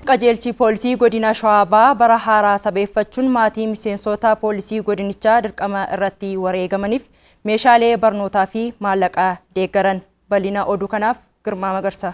Qajeelchi poolisii godina Shawaa Bahaa bara haaraa sabeeffachuun maatii miseensota poolisii godinichaa dirqama irratti wareegamaniif meeshaalee barnootaa fi maallaqa deeggaran. Bal'ina oduu kanaaf Girmaa Magarsaa.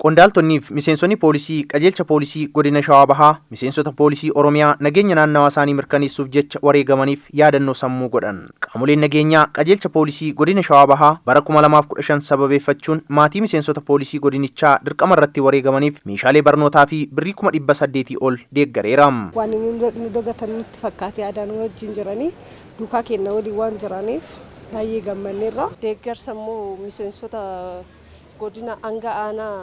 Qondaaltonnii fi miseensonni poolisii qajeelcha poolisii godina Shawaa Bahaa miseensota poolisii Oromiyaa nageenya naannawaa isaanii mirkaneessuuf jecha wareegamaniif yaadannoo sammuu godhan. Qaamoleen nageenyaa qajeelcha poolisii godina Shawaa Bahaa bara 2015 sababeeffachuun maatii miseensota poolisii godinichaa dirqama irratti wareegamaniif meeshaalee barnootaa fi birrii 800,000 ol deeggareera. Waan nu dagatan nutti fakkaate yaadaan nu wajjin jiranii duukaa keenya waliin waan jiraniif baay'ee gammanneerra. Deeggarsa immoo miseensota godina hanga aanaa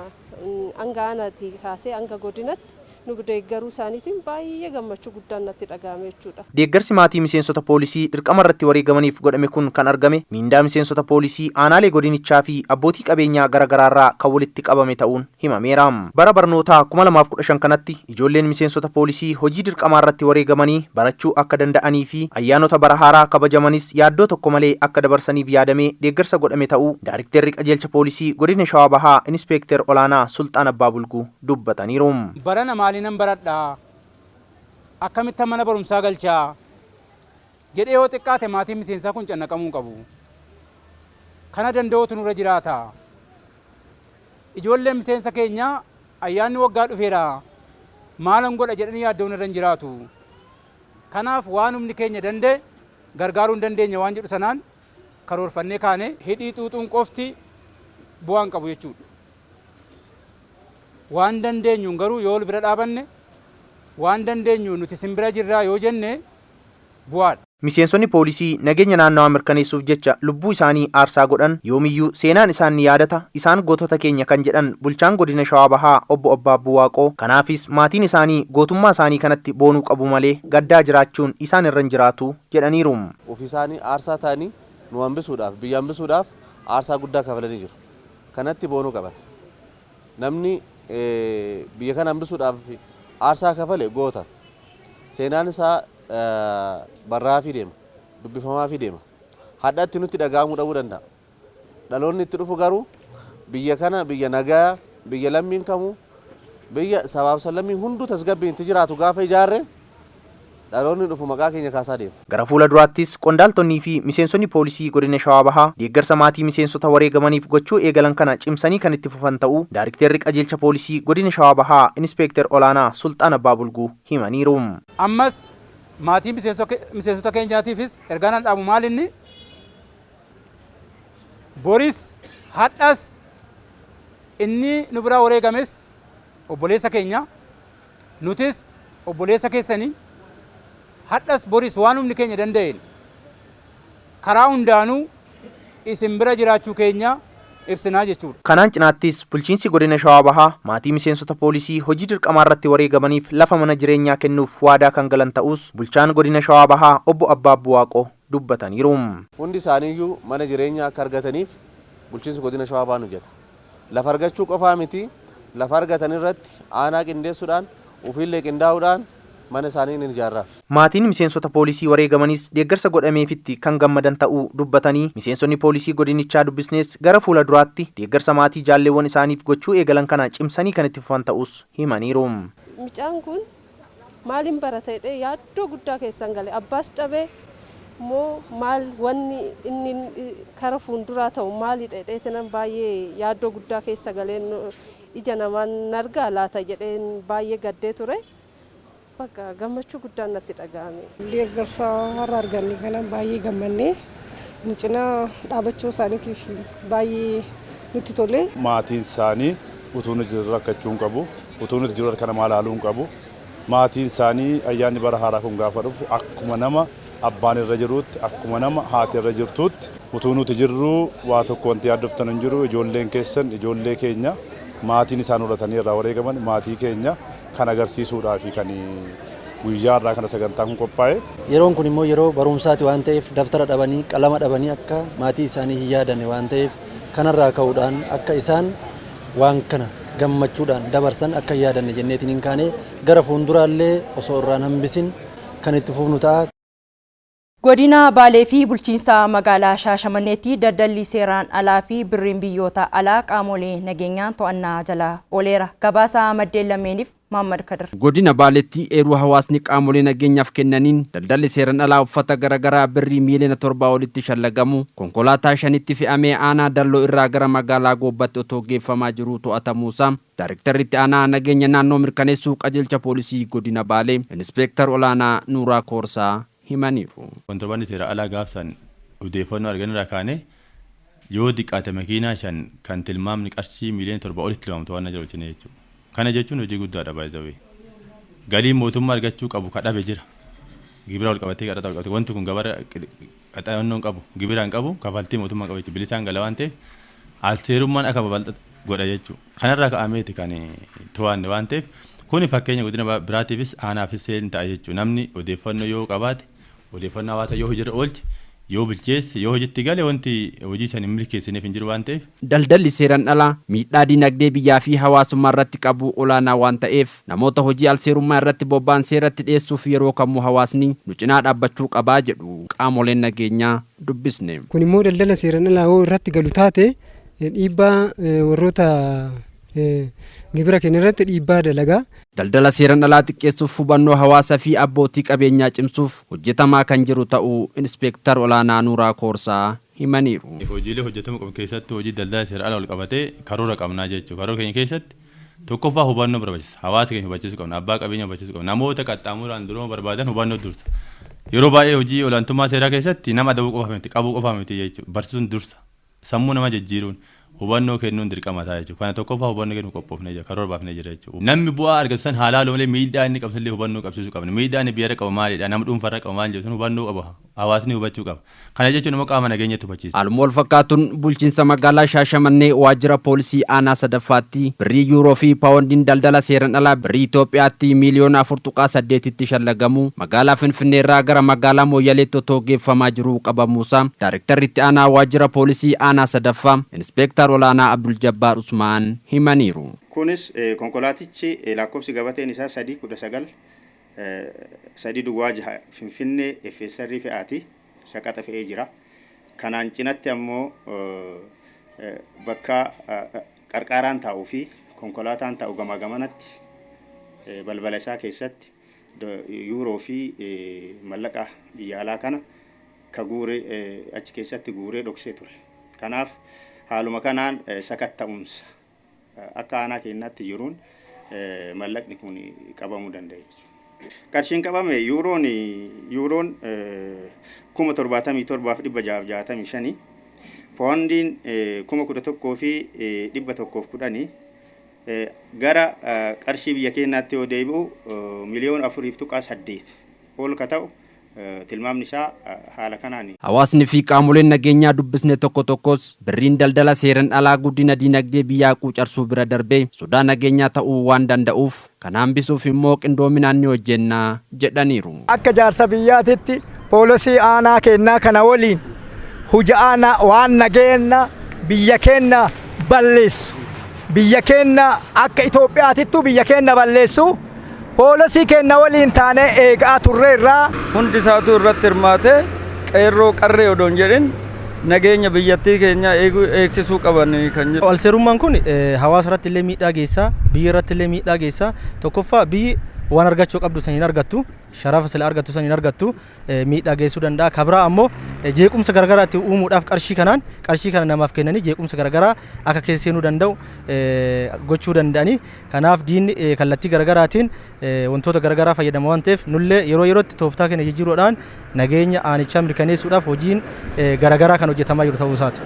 hanga aanaatii kaasee hanga godinatti nu deeggaruu isaaniitiin baay'ee gammachuu guddaan natti dhaga'ame jechuudha. Deeggarsi maatii miseensota poolisii dirqama irratti wareegamaniif godhame kun kan argame miindaa miseensota poolisii aanaalee godinichaa fi abbootii qabeenyaa garaagaraarraa kan walitti qabame ta'uun himameera. Bara barnootaa 2015 kanatti ijoolleen miseensota poolisii hojii dirqamaa irratti wareegamanii barachuu akka danda'anii fi ayyaanota bara haaraa kabajamanis yaaddoo tokko malee akka dabarsaniif yaadamee deeggarsa godhame ta'uu Daarikteerri qajeelcha poolisii godina Shawaa Bahaa Inispeekter Olaanaa Sulxaan Abbaa Bulguu dubbataniiru. Barana maaliinan baradhaa? Akkamittan mana barumsaa galchaa? Jedhee yoo xiqqaate maatiin miseensaa kun cannaqamuu hin qabu. Kana danda'uutu nurra jiraata. Ijoolleen miseensa keenyaa ayyaanni waggaa dhufeera maalan godha jedhanii yaadda'uun irra hin jiraatu. Kanaaf waan humni keenya danda'e gargaaruu hin dandeenya waan jedhu sanaan karoorfannee kaane hidhii xuuxuun qofti bu'aa hin qabu jechuudha. Waan dandeenyuun garuu yoo wal bira dhaabanne, waan dandeenyuun nuti isin bira jirraa yoo jenne bu'aadha. Miseensonni poolisii nageenya naannawaa mirkaneessuuf jecha lubbuu isaanii aarsaa godhan yoomiyyuu seenaan isaan ni yaadata, isaan gootota keenya kan jedhan bulchaan godina Shawaa Bahaa obbo Abbaabbuu Waaqoo, kanaafis maatiin isaanii gootummaa isaanii kanatti boonuu qabu malee gaddaa jiraachuun isaan irra hin jiraatu jedhaniiru. Ofiisaanii aarsaa ta'anii nu hambisuudhaaf, biyya hambisuudhaaf aarsaa guddaa kafalanii jiru. Kanatti boonuu qaban. Namni biyya kana hambisuudhaaf aarsaa kafale goota. Seenaan isaa barraa'aafii deema, dubbifamaafii deema. Hadhatti nutti dhaga'amuu dhabuu danda'a. Dhaloonni itti dhufu garuu biyya kana biyya nagaa, biyya lammiin kamuu, biyya sabaaf sablammiin hunduu tasgabbiin itti jiraatu gaafa ijaarre dhaloonni dhufu maqaa keenya kaasaa deema. Gara fuula duraattis qondaaltonnii fi miseensonni poolisii godina Shawaa Bahaa deeggarsa maatii miseensota wareegamaniif gochuu eegalan kana cimsanii kan itti fufan ta'uu Daarikteerri Qajeelcha Poolisii Godina Shawaa Bahaa Inispeekter Olaanaa Sulxaan Abbaa Bulguu himaniiru. Ammas maatii miseensota keenyaatiifis ergaan an dhaamu maal inni? Boris hadhas inni nu biraa wareegames obboleessa keenya, nutis obboleessa keessani, hadhas boris waan humni keenya danda'een karaa hundaanuu isin bira jiraachuu keenya ibsinaa jechuudha. Kanaan cinaattis bulchiinsi godina Shawaa Bahaa maatii miseensota poolisii hojii dirqamaarratti wareegamaniif lafa mana jireenyaa kennuuf waadaa kan galan ta'uus bulchaan godina Shawaa Bahaa obbo Abbaabbuu Waaqoo dubbataniiru. Hundi isaaniiyyuu mana jireenyaa akka argataniif bulchiinsi godina Shawaa Bahaa ni hojjeta. Lafa argachuu qofaa miti, lafa argatan irratti aanaa qindeessuudhaan, ofiillee qindaa'uudhaan mana isaanii ni ijaarraaf. Maatiin miseensota poolisii wareegamaniis deeggarsa godhameefitti kan gammadan ta'uu dubbatanii, miseensonni poolisii godinichaa dubbisnes gara fuula duraatti deeggarsa maatii jaalleewwan isaaniif gochuu eegalan kana cimsanii kan itti fufan ta'uus himaniiru. Mucaan kun maalin barata jedhee yaaddoo guddaa keessan gale. Abbaas dhabee immoo maal wanni inni kara fuulduraa ta'u maalidha jedheetinan baay'ee yaaddoo guddaa keessa galeen ija namaan nargaa laata jedheen baay'ee gaddee ture. Bakka gammachuu guddaan natti dhaga'ame. Deeggarsa har'a arganne kanaan baay'ee gammannee nu cinaa dhaabachuu isaaniitiif baay'ee nutti tole. Maatiin isaanii utuu nuti jirru rakkachuu hin qabu. Utuu nuti jirru harka namaa ilaaluu hin qabu. Maatiin isaanii ayyaanni bara haaraa kun gaafa dhufu akkuma nama abbaan irra jiruutti, akkuma nama haati irra jirtuutti utuu nuti jirru waa tokko wanti yaaddoftan hin jiru. Ijoolleen keessan ijoollee keenya, maatiin isaan horatanii irraa wareegaman maatii keenya kan agarsiisuudhaafi kan guyyaa irraa kana sagantaan kun qophaa'e. Yeroon kun immoo yeroo barumsaati waan ta'eef dabtara dhabanii qalama dhabanii akka maatii isaanii hin yaadanne waan ta'eef kanarraa ka'uudhaan akka isaan waan kana gammachuudhaan dabarsan akka hin yaadanne jenneetiin hin kaane gara fuulduraallee osoo irraan hambisin kan itti fufnu ta'a. Godina Baalee fi bulchiinsa magaalaa Shaashamanneetti daldalli seeraan alaa fi birriin biyyoota alaa qaamolee nageenyaan to'annaa jala ooleera. Gabaasa maddeen lameeniif Mahaammad Kadir. Godina Baaleetti eeruu hawaasni qaamolee nageenyaaf kennaniin daldalli seeran alaa uffata garaagaraa birrii miiliyoona 7 olitti shallagamu konkolaataa shanitti fe'amee aanaa Dalloo irraa gara magaalaa Goobbatti otoo geeffamaa jiruu to'atamuusaa Daarektarri itti aanaa nageenya naannoo mirkaneessuu qajeelcha poolisii godina Baalee Inispeektar olaanaa Nuuraa Koorsaa himaniiru. Kontirbaandii seera alaa gaafsan odeeffannoo arganirraa kaanee yoo xiqqaate makiinaa shan kan tilmaamni qarshii miiliyoona 7 olitti tilmaamtu to'annaa jala oolchine jechuudha. Kana jechuun hojii guddaadha baay'ee. Galii mootummaa argachuu qabu ka dhabe jira. Gibira wal qabatee, qaraxa wal qabatee, wanti kun gabara qaxaa'annoo hin qabu, gibira hin qabu, kafaltii mootummaa qabu jechuudha. Bilisaan gala waan ta'eef alseerummaan akka babal'atu godha jechuudha. Kanarraa ka'ameeti kan to'anne waan ta'eef, kuni fakkeenya godina biraatiifis aanaafis hin ta'a jechuudha. Namni odeeffannoo yoo qabaate, odeeffannoo hawaasaa yoo hojiirra oolche, yoo bilcheesse, yoo hojiitti gale, wanti hojii san hin milkeessineef hin jiru waan ta'eef. Daldalli seeran alaa miidhaa dinagdee biyyaa fi hawaasummaa irratti qabu olaanaa waan ta'eef, namoota hojii alseerummaa irratti bobba'an seeratti dhiyeessuuf yeroo kamuu hawaasni nu cinaa dhaabbachuu qabaa jedhu qaamoleen nageenyaa dubbisne. Kun immoo daldala seeran alaa yoo irratti galu taate, dhiibbaa warroota gibira kennan irratti dhiibbaa dalagaa. Daldala seeran alaa xiqqeessuuf hubannoo hawaasa fi abbootii qabeenyaa cimsuuf hojjetamaa kan jiru ta'uu Inispeektar olaanaa Nuuraa Koorsaa himaniiru. Hojiilee hojjetamuu qabu keessattuu hojii daldala seera ala wal qabatee karoora qabnaa jechuudha. Karoora keenya keessatti tokkoffaa hubannoo barbaachisa. Hawaasa keenya hubachiisuu qabna. Abbaa qabeenya hubachiisuu qabna. Namoota qaxxaamuraan durooma barbaadan hubannoo dursa. Yeroo baay'ee hojii olaantummaa seeraa keessatti nama adabuu qofa miti, qabuu qofa miti jechuudha. Barsiisuun dursa. Sammuu nama jijjiiruun, hubannoo kennuun dirqama ta'a jechuudha. Kana tokkoffaa hubannoo kennuuf qophoofnee jira. Karoora baafnee jira jechuudha. Namni bu'aa argatu san haa laalu malee miidhaa inni qabu illee hubannoo qabsiisuu qabna. Miidhaa inni biyyarra qabu maalidha? Nama dhuunfarra qabu maal jedhu sun hubannoo qaba. Hawaasni hubachuu qaba. Kana jechuun immoo qaama nageenyatti hubachiisa. Haaluma walfakkaatuun, bulchiinsa magaalaa Shaashamannee waajjira poolisii aanaa sadaffaatti birrii yuuroo fi paawondiin daldala seeran alaa birrii Itoophiyaatti miiliyoona 4.8tti shallagamu magaalaa Finfinnee irraa gara magaalaa Mooyyaleetti otoo geeffamaa jiruu qabamuusaa Daarektarri itti aanaa waajjira poolisii aanaa sadaffaa Inispeektar olaanaa Abdul Jabbaar Usmaan himaniiru. Kunis konkolaatichi lakkoofsi gabateen isaa 3 19 3 duwwaa 6 Finfinnee FSR fe'aati shaqaxa fe'ee jira. Kanaan cinatti ammoo bakka qarqaaraan taa'uu fi konkolaataan taa'u gamaa gamanatti balbala isaa keessatti yuuroo fi mallaqa biyya alaa kana ka guure achi keessatti guuree dhoksee ture. Kanaaf haaluma kanaan sakatta'umsa akka aanaa keenyaatti jiruun mallaqni kun qabamuu danda'e jechuudha. Qarshiin qabame yuuroon 77,665, poondiin 11,110, gara qarshii biyya keenyaatti yoo deebi'u miliyoona 4.8 ol ka ta'u tilmaamni isaa haala kanaan. Hawaasni fi qaamoleen nageenyaa dubbisne tokko tokkos birriin daldala seeran alaa guddina diinagdee biyyaa quucarsuu bira darbee sodaa nageenyaa ta'uu waan danda'uuf, kana hambisuuf immoo qindoominaan ni hojjenna jedhaniiru. Akka jaarsa biyyaatitti poolisii aanaa kennaa kana waliin huja'aana waan nageenya biyya keenya balleessu, biyya keenya akka Itoophiyaatittu biyya keenya balleessu, poolisii keenya waliin taanee eegaa turreerraa. Hundi isaatu irratti hirmaatee, qeerroo qarree odoo hin jedhin, nageenya biyyattii keenya eegsisuu qaban kan jedhu. Alseerummaan kun hawaasa irratti illee miidhaa geessaa, biyya irratti illee miidhaa geessaa. Tokkoffaa, biyyi waan argachuu qabdu san hin argattu, sharafa sila argattu san hin argattu, miidhaa geessuu danda'a. Kabraa ammoo jeequmsa garaagaraa itti uumuudhaaf qarshii kanaan, qarshii kana namaaf kennanii jeequmsa garaagaraa akka keessa seenuu danda'u gochuu danda'anii. Kanaaf diinni kallattii garaagaraatiin wantoota garaagaraa fayyadama waan ta'eef, nullee yeroo yerootti tooftaa keenya jijjiiruudhaan nageenya aanichaa mirkaneessuudhaaf hojiin garaagaraa kan hojjetamaa jiru ta'uu isaati.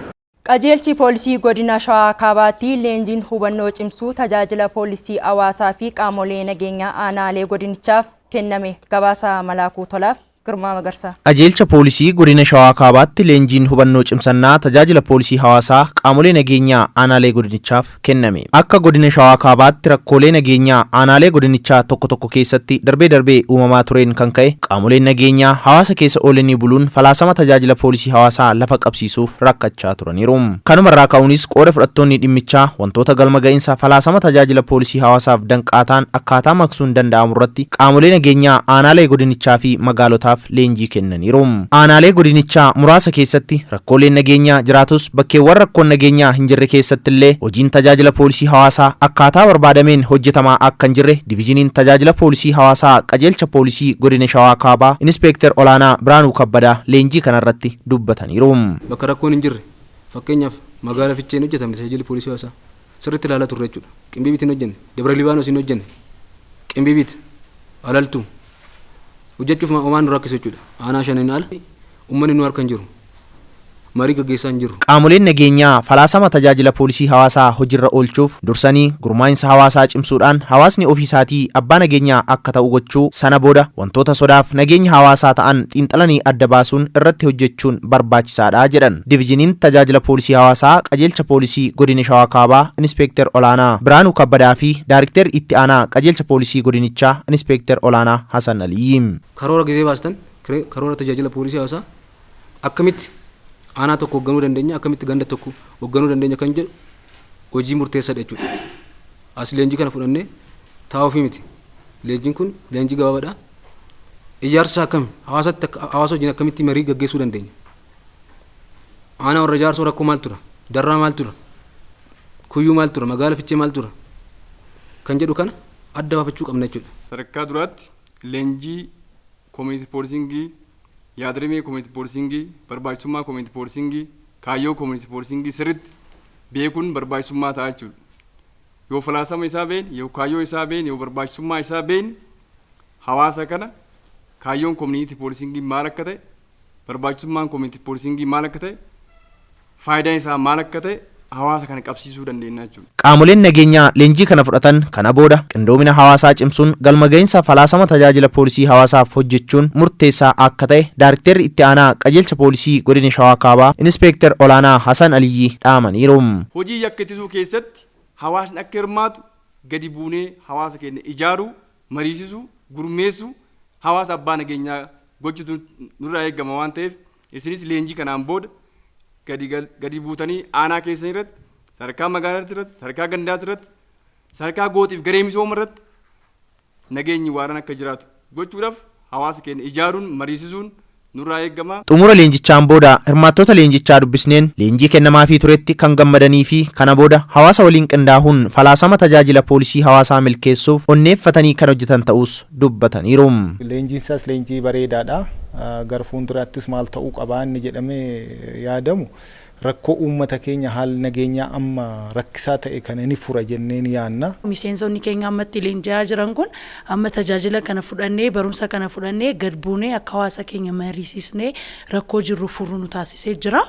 Qajeelchi poolisii godina Shawaa Kaabaatti leenjiin hubannoo cimsuu tajaajila poolisii hawaasaa fi qaamolee nageenyaa aanaalee godinichaaf kenname. Gabaasa Malaakuu Tolaaf Girmaa Magarsaa. Qajeelcha poolisii godina Shawaa Kaabaatti leenjiin hubannoo cimsannaa tajaajila poolisii hawaasaa qaamolee nageenyaa aanaalee godinichaaf kenname. Akka godina Shawaa Kaabaatti rakkoolee nageenyaa aanaalee godinichaa tokko tokko keessatti darbee darbee uumamaa tureen kan ka'e, qaamoleen nageenyaa hawaasa keessa oolanii buluun falaasama tajaajila poolisii hawaasaa lafa qabsiisuuf rakkachaa turaniiru. Kanumarraa ka'uunis qooda fudhattoonni dhimmichaa wantoota galma ga'iinsa falaasama tajaajila poolisii hawaasaaf danqaa ta'an akkaataa maqsuun danda'amu irratti qaamolee nageenyaa aanaalee godinichaa fi magaalotaaf poolisootaaf leenjii kennaniiru. Aanaalee godinichaa muraasa keessatti rakkooleen nageenyaa jiraatus, bakkeewwan rakkoon nageenyaa hin jirre keessatti illee hojiin tajaajila poolisii hawaasaa akkaataa barbaadameen hojjetamaa akka hin jirre Divizhiniin Tajaajila Poolisii Hawaasaa Qajeelcha Poolisii Godina Shawaa Kaabaa Inispeektar Olaanaa Biraanuu Kabbadaa leenjii kanarratti dubbataniiru. Bakka rakkoon hin jirre, fakkeenyaaf magaala Ficheen hojjetamne tajaajilli poolisii hawaasaa sirriitti ilaalaa turre jechuudha. Qimbiibit hin hojjenne, Dabra Libaanos hin hojjenne, Qimbiibit, Alaltuu hojjechuuf homaan nu rakkisu jechuudha. Aanaa shaniin ala uummanni nu harka hin jiru. Marii gaggeessaa hin jiru. Qaamoleen nageenyaa falaasama tajaajila poolisii hawaasaa hojiirra oolchuuf dursanii gurmaa'insa hawaasaa cimsuudhaan hawaasni ofiisaatii abbaa nageenyaa akka ta'u gochuu, sana booda wantoota sodaaf nageenya hawaasaa ta'an xiinxalanii adda baasuun irratti hojjechuun barbaachisaadha jedhan. Divizhiniin Tajaajila Poolisii Hawaasaa Qajeelcha Poolisii Godina Shawaa Kaabaa Inispeektar Olaanaa Biraanuu Kabbadaa fi Daarikteerri Itti Aanaa Qajeelcha Poolisii Godinichaa Inispeektar Olaanaa Hasan Aliyyi. Karoora gizee baastan, karoora tajaajila poolisii hawaasaa akkamitti aanaa tokko hoogganuu dandeenya, akkamitti ganda tokko hoogganuu dandeenya kan jedhu hojii murteessaadha jechuudha. As leenjii kana fudhannee taa'uufii miti. Leenjiin kun leenjii gabaabaadha. Ijaarsa akkami hawaasatti, hawaasa wajjin akkamitti marii gaggeessuu dandeenya? Aanaa warra Jaarsoo rakkoo maal tura? Darraa maal tura? Kuyyuu maal tura? Magaala Fichee maal tura? Kan jedhu kana adda baafachuu qabna jechuudha. Sadarkaa duraatti leenjii community policing, yaadrimee community policing, barbaachisummaa community policing, kaayyoo community policing sirriitti beekuun barbaachisummaa ta'a jechuudha. Yoo falaasama isaa beekne, yoo kaayyoo isaa beekne, yoo barbaachisummaa isaa beekne, hawaasa kana kaayyoon community policing maal akka ta'e, barbaachisummaan community policing maal akka ta'e, faayidaan isaa maal akka ta'e hawaasa kana qabsiisuu dandeenya jechuudha. Qaamoleen nageenyaa leenjii kana fudhatan kana booda qindoomina hawaasaa cimsuun galma gahinsa falaasama tajaajila poolisii hawaasaaf hojjechuun murteessaa akka ta'e Daarikteerri Itti Aanaa Qajeelcha Poolisii Godina Shawaa Kaabaa Inispeektar Olaanaa Hasan Aliyyi dhaamaniiru. Hojii yakka ittisuu keessatti hawaasni akka hirmaatu gadi buunee hawaasa keenya ijaaruu, mariisisuu, gurmeessuu, hawaasa abbaa nageenyaa gochuutu nurraa eegama waan ta'eef, isinis leenjii kanaan booda gadi buutanii aanaa keessan irratti, sadarkaa magaalaa irratti, sadarkaa gandaati irratti, sadarkaa gooxiif garee misooma irratti nageenyi waaraan akka jiraatu gochuudhaaf hawaasa keenya ijaaruun, mariisisuun nurraa eegama. Xumura leenjichaan booda hirmaattota leenjichaa dubbisneen leenjii kennamaafii turetti kan gammadanii fi kana booda hawaasa waliin qindaahuun falaasama tajaajila poolisii hawaasaa milkeessuuf onneeffatanii kan hojjetan ta'us dubbataniiru. Leenjiin isaas leenjii bareedaadha. Gara fuulduraattis maal ta'uu qabaa inni jedhamee yaadamu, rakkoo uummata keenya haala nageenyaa amma rakkisaa ta'e kana ni fura jennee ni yaanna. Miseensonni keenya ammatti leenji'aa jiran kun amma tajaajila kana fudhannee, barumsa kana fudhannee, gad buunee akka hawaasa keenya mariisisnee rakkoo jirru furru nu taasisee jira.